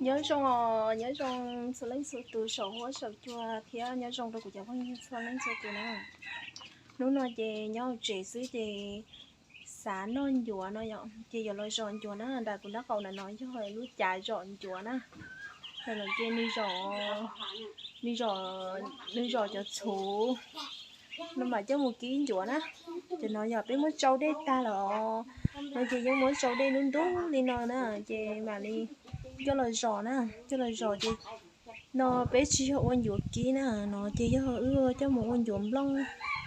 Nyob zoo os, nyob zoo txhua leej txhua tus saum huab saum cua thiab nyob zoo rau kuv cov phooj ywg txhua leej txhua tus na. Hnub no ces nyob hauv tsev xwb ces xav noj ncuav no yom, ces yuav los zom ncuav na. Nram kuv nraub qaum ntawm no yog lub cav zom ncuav na. Ntawm no ces nws zom, nws zom, nws zom cov txhuv no mam coj mus kib ncuav na. Cov no yog peb muab tsau dej tag los no ces yeej muab tsau dej ntub ntub li no na, ces mam li coj los zom na, coj los zom ces no peb tsis yog ua ncuav kib na, no ces yog wb coj mus ua ncuav nplooj,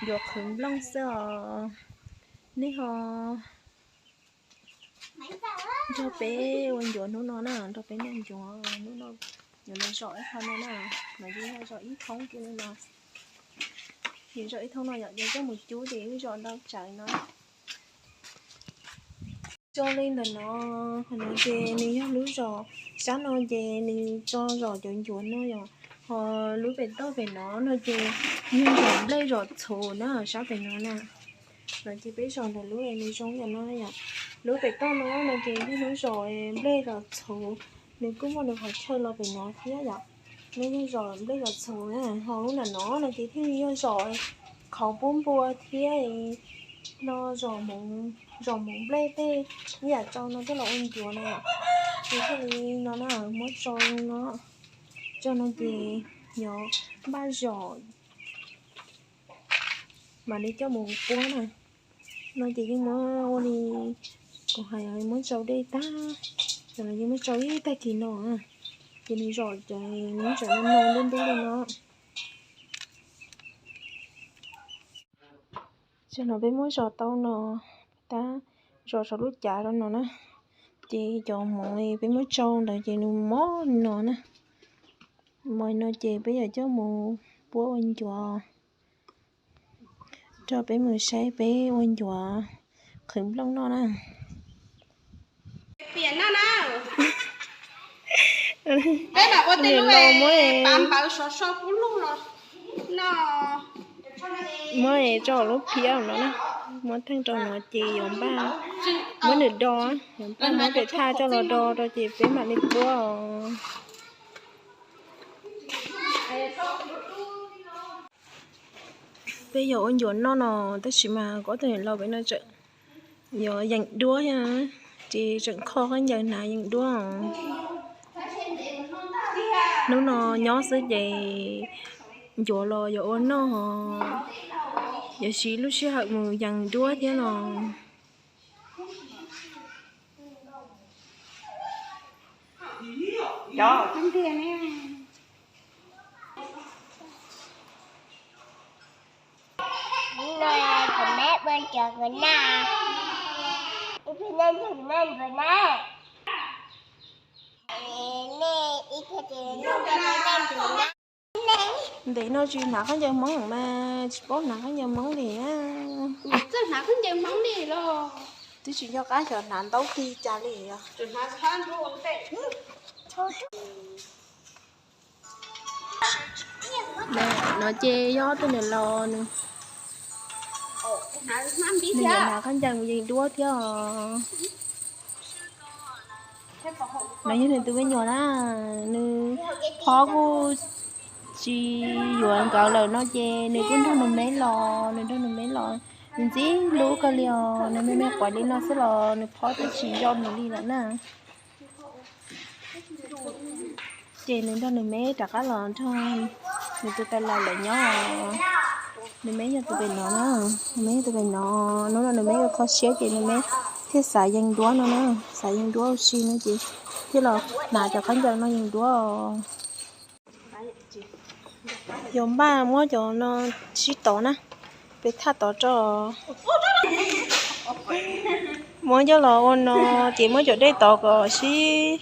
ncuav qhwv nplooj xwb os. Nej ho nrog peb ua ncuav hnub no na, nrog peb noj ncuav hnub no. Yuav los zom ib qho no na, no ces yog zom ib thoob kiag li no, ces zom ib thoob no yom, ces coj mus cub ces wb zom ntau tsawv no. Zoo li ntawm no, qhov no ces nws yog lub zos, sab no ces nws tso zom cov ncuav no yom, ho lub pem toj pem no no ces yog zom nplej zom txhuv na, sab pem no na. No ces peb zom ntawm lub nws zoo yam no yom, lub pem toj no no ces yog lub zom nplej zom txhuv, nws kuj muaj nws qhov chaw los pem no thiab yom. Nws yog zom nplej zom txhuv na, ho lub ntawm no no ces thiaj li yog zom qhauv pub npua thiab no, zom hmoov nplej tej ib yam tso no coj los ua ncuav na yom. Ces thiaj li no na, muab tso no, tso no ces yuav npaj zom mam li coj mus puab na. No ces yeej muab ua li kuv hais, muab tsau dej tag, no yeej muab tsau ib tag kis no, ces nws zom ces nws tseem no ntub ntub li no. Tam no peb muab zom tau no, tab zom saum lub cav rau no na, ces cov hmoov peb muab tsau ntawd ces nws mos no na, mos no ces peb yuav coj mus puab ua ncuav. Rau peb mus saib peb ua ncuav qhwv nplooj noj na. Muab tso lub phiab no na, muab theej rau no ces yuav npaj, muab nws do, yuav npaj muab pem thaj coj los do rau ces peb mam li puab os. Peb yuav ua ncuav noj no, tab sis mas kuv ob tug niam laus peb no tseem yuav yees duab thiab, ces tseem kho khaub ncaws hnav yees duab. Hnub no nyob xwb ces ncuav los yuav ua noj, yuav siv lub sij hawm mus yees duab thiab no. Ntev no tsis hnav khaub ncaws Hmoob mas tsis paub hnav khaub ncaws Hmoob li. Twb tsis nco qab xyov hnav ntaub tig cas li. No ces yog ob tug niam laus nws, nws yuav hnav khaub ncaws mus yees duab thiab os. No yog nws tus me nyuam na, nws phob kuj tsis yuav nkawd lawm no ces nws kuj nrog nws me los, nws nrog nws me los, nws ntxim hlub kawg li os, nws me me quav li no xwb los nws phob twb tsis nco nws li lawm na. Ces nws nrog nws me rov qab los nrog nws tus tais laus lawv nyob. Nws me yog tus pem no na, nws me yog tus pem no. Hnub no nws me yuav kho siab ces nws me thiaj xav yees duab no na, xav yees duab ua si no ces thiaj los hnav cov khaub ncaws no yees duab. Yuav npaj muab cov no sib tov na, peb thaj tov rau. Muab coj los ua no ces muab cov dej tov kom sib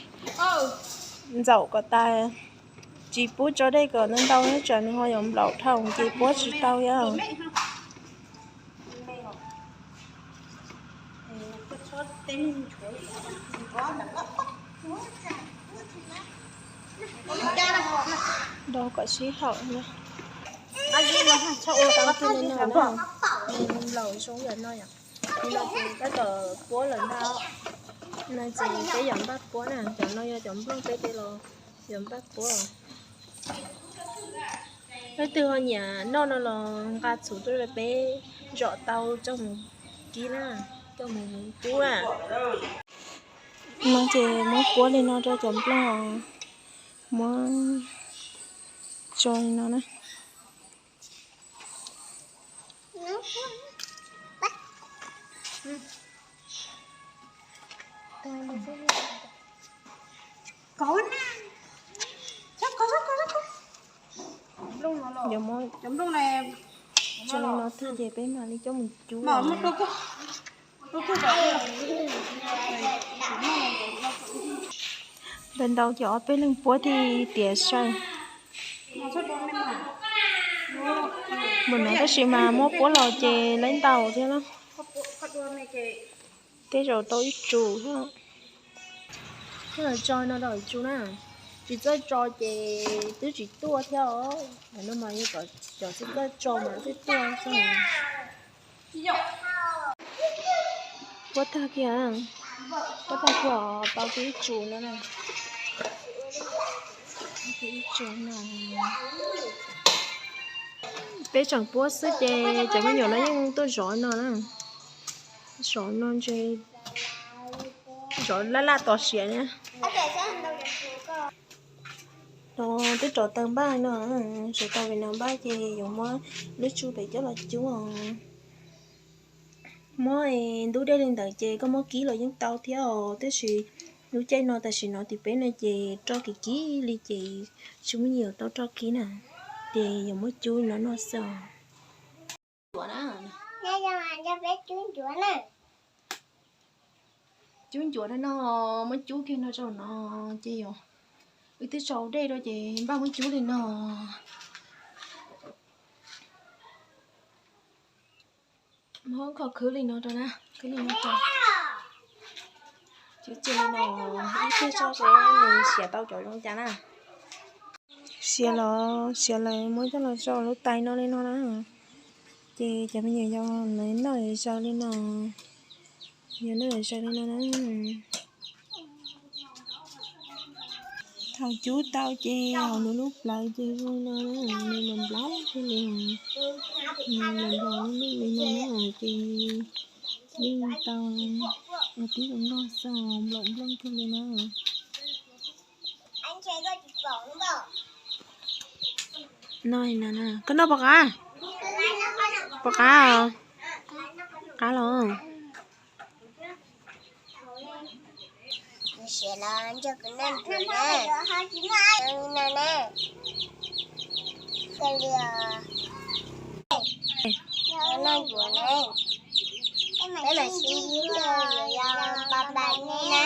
ntxaum kom tas, tsis pub tso dej kom ntau ntau tsam nws ho yuav nplaum dhau ces puab tsis tau thiab. Do kom sib haum na. Nplaum zoo yam no yom. Nws los ces tab tom puab lawm ntag. No ces peb yuav npaj puab na, cov no yog cov nplooj peb coj los yuav npaj puab. Leej twg ho nyiam noj no los nqa txhuv tuaj rau peb zom tau coj mus kib na, coj mus cub na. No ces muab puab li no rau cov nplooj, muab tso li no na. Yuav muab tso li no tag ces peb mam li coj mus cub. Ntau ntau ces ob peb leeg puab thiaj tiav saib. Npaum no tab sis mas muab puab los ces lawv ntau thiab na. Tej zaum tau ib tsum thiab. Tso no rau tso na, tsis txawj tso ces twb tsis tuaj thiab os. No mas yog cov tsis txawj tso mas thiaj tuaj xwb. Puab tag kiag, puab tag kiag tau tib tsum no na. Tib tsum no. Peb tseem puab xwb ces cov me nyuam no yeej tuaj zov no na. Zov no ntshe zov laj laj tos siav na. No twb rov taw npaj no, rov taw li no npaj ces yuav muab lub tsum pem coj los cub os. Muab ntub dej li ntawd ces koj muab kib los yeej tau thiab os, tab sis lub caij no tam sim no tim peb no ces roj kim kim li ces tsis muaj nyiaj yuav tau roj kib na, ces yuav muab cub no noj xwb os. Cub ncuav no, muab cub kiag no rau no, ces yog wb twb tsau dej rau ces npaj muab cub li no. Muab kho khwb li no rau na, khwb li no rau. Cub cia li no, ib pliag tso seb nws siav tau cov zoo cas na. Siav los siav lawm muab coj los rau lub tais no li no na. Ces cov me nyuam yau lawv noj zaws li no, yog noj zaws li no na. Thaum cub tau ces hauv nws lub plawv ces zoo no na, nws nplaum nplaum thiab li, nws nplaum nplaum li no na ces yeej tau ua tib zoo noj xwb, nplaum nplooj kiag li na. Koj noj puas qab? Puas qab? Qab los. Siav los nrog kuv noj ncuav na, li no na, kawg li os. Noj ncuav na, peb mam sib ntsib dua yom, bye bye nej na.